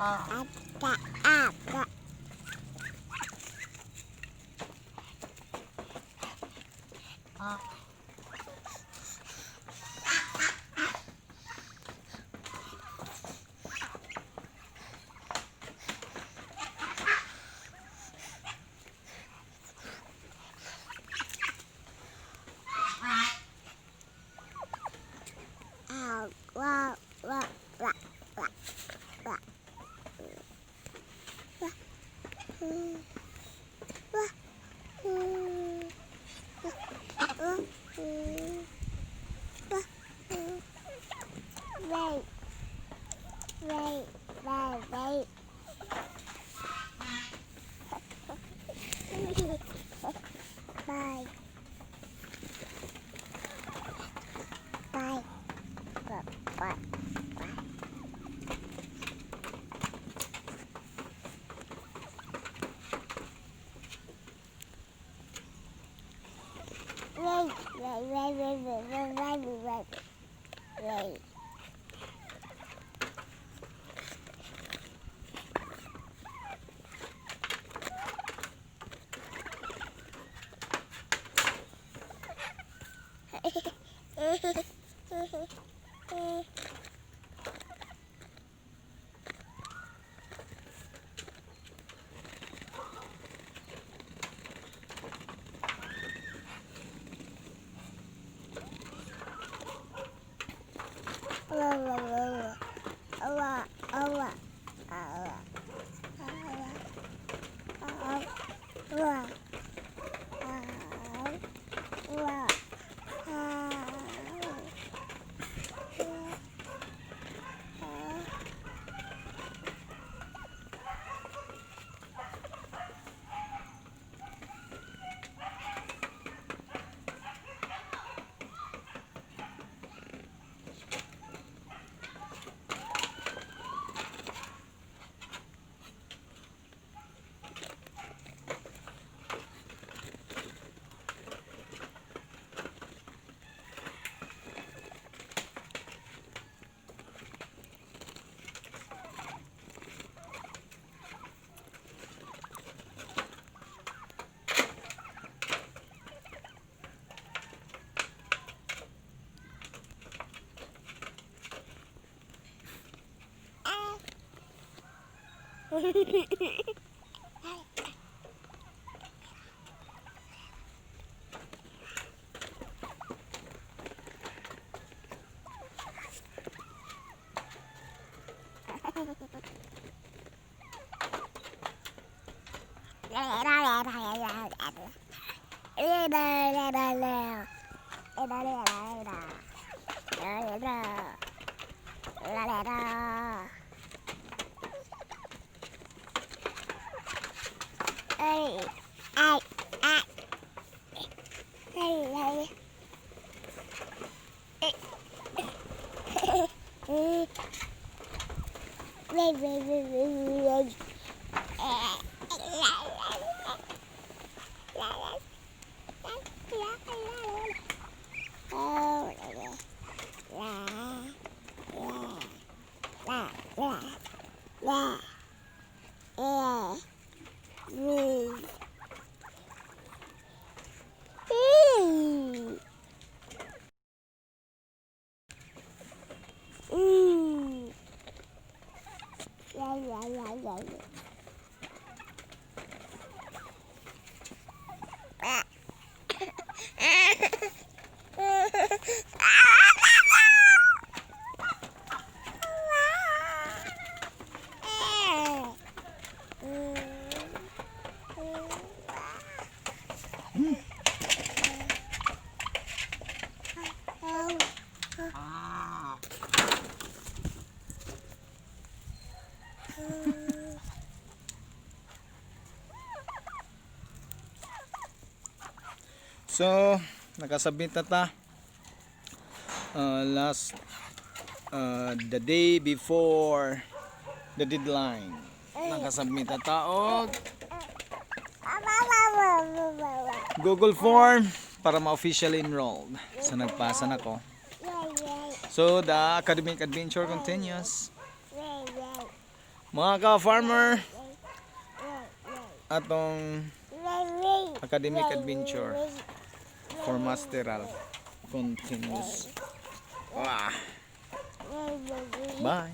Aka, aka. Ah, wa, wa, wa, wa, wa. Wa, wa, wa, wa, wait, wait, wait, wait. Bye. Bye. Bye. Bye. Wait, wait, wait, wait, wait, wait, wait, wait, wait. So, nakasubmit na ta. Last the day before the deadline. Nakasubmit na ta og Google Form para ma-officially enrolled. So nagpasa na ko. So the academic adventure continues. Mga ka-farmer, atong academic adventure for masteral continues. Wah. Bye.